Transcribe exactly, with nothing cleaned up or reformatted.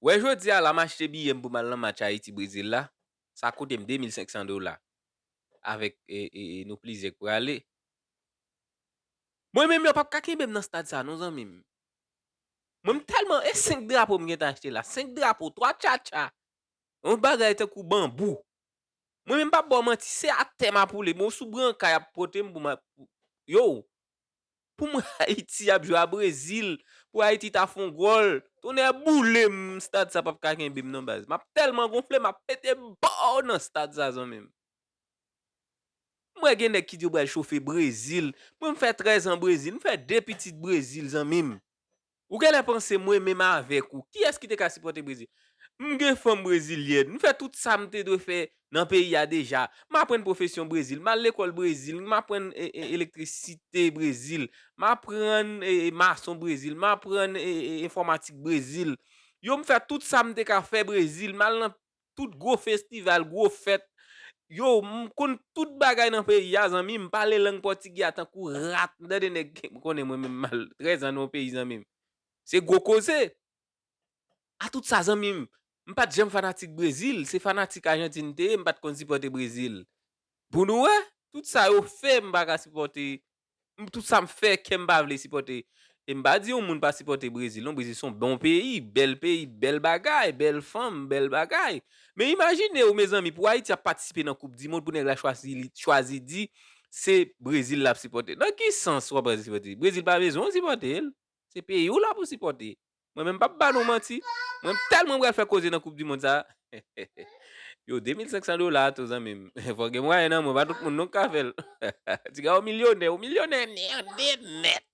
Wè, jodi a la, m achte biyè m pou m al nan match Ayiti-Brezil la. Sa koute m de mil senk san dola. Avèk e, e, e nou plizyè k prale. Mwen menm, yo p ap ka kenbe m nan stad sa, non, zanmi m. Mwen, m tèlman, e senk drapo m gentan achte la. Senk drapo, twa tchatcha. Yon bagay tankou banbou. Mwen menm, m p ap ba w manti, se atè m ap woule. Mwen, sou branka y ap pote m pou m a-, yo, pou mwen, Ayiti ap jwe a Brezil, pou Ayiti ta fè yon gòl, tonnè boule m, stad sa p ap ka kenbe m non, baz. M ap tèlman gonfle, m ap pete bò nan stad sa, zanmi m. Mwen, gen nèg ki di yo pral chofe Brezil. Mwen, m fè trèz an Brezil, m fè de pitit Brezil, zanmi m. Ou genlè panse mwen menm avèk ou. Kiyès ki te ka sipòte Brezil? M gen fanm brezilyèn. M fè tout sa m te dwe fè nan peyi a deja. M aprann pwofesyon Brezil. M al lekòl Brezil. M aprann e, e, elektrisite Brezil. M aprann e, e, mason Brezil. M aprann e, e, enfòmatik Brezil. Yo, m fè tout sa m te ka fè Brezil. M al nan tout gwo festival, gwo fèt. Yo, m konn tout bagay nan peyi a, zanmi. M pale lang pòtigè a tankou rat. M tande nèg, m konnen mwen menm, m al trèz an nan yon peyi, zanmi m. Se gwo koze. A tout sa, zanmi m, m pa t janm fanatik Brezil. Se fanatik Ajantin m te ye, m pa t konn sipòte Brezil. Pou nou wè, tout sa yo fè, m pa ka sipòte. M, tout sa m fè, kè m pa vle sipòte. E m pa di yon moun pa sipòte Brezil, non. Brezil se yon bon peyi, bèl peyi, bèl bagay, bèl fanm, bèl bagay. Men imajine w, mezanmi, pou Ayiti ap patisipe nan Koup di Mond, pou nèg la chwazi, li chwazi di se Brezil l ap sipòte. Nan ki sans w ap sipòte? Brezil pa bezwen w sipòte l. Se peyi w la pou sipòte. Mwen menm, m p ap ba nou manti. Mwen tèlman pral fè koze nan Koup di Mond sa. Yo, de mil senk san dola tou, zanmi m. Fò gen mwayen nan men w, pa tout moun non k ka fè l. Ti gars, ou milyonè, ou milyonè nèt, nèt, nèt.